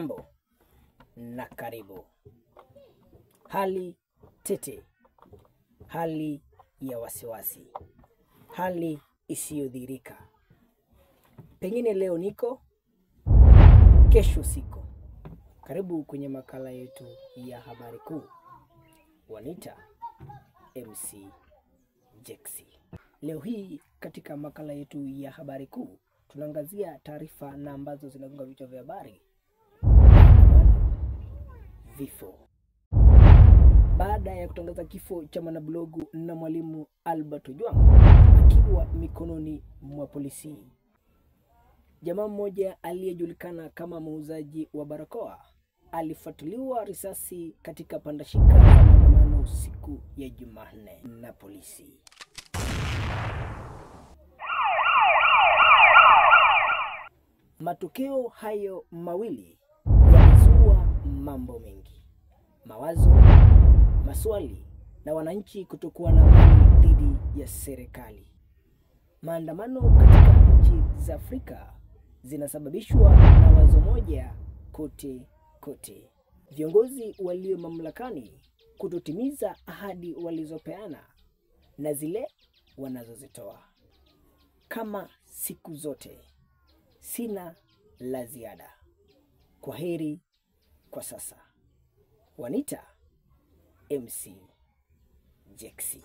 Hujambo na karibu. Hali tete, hali ya wasiwasi, hali isiyodhihirika. Pengine leo niko, kesho siko. Karibu kwenye makala yetu ya habari kuu. Wanita MC Jexy. Leo hii katika makala yetu ya habari kuu tunaangazia taarifa na ambazo zinagonga vichwa vya habari. Vifo. Baada ya kutangaza kifo cha mwanablogu na mwalimu Albert Ojwang akiwa mikononi mwa polisi, jamaa mmoja aliyejulikana kama muuzaji wa barakoa alifuatiliwa risasi katika pandashika za maandamano siku ya Jumanne na polisi. Matokeo hayo mawili yamezua mambo mengi, mawazo, maswali na wananchi kutokuwa na amani dhidi ya serikali. Maandamano katika nchi za Afrika zinasababishwa na wazo moja kote kote: viongozi walio mamlakani kutotimiza ahadi walizopeana na zile wanazozitoa. Kama siku zote, sina la ziada. Kwaheri kwa sasa. Wanita MC Jexy.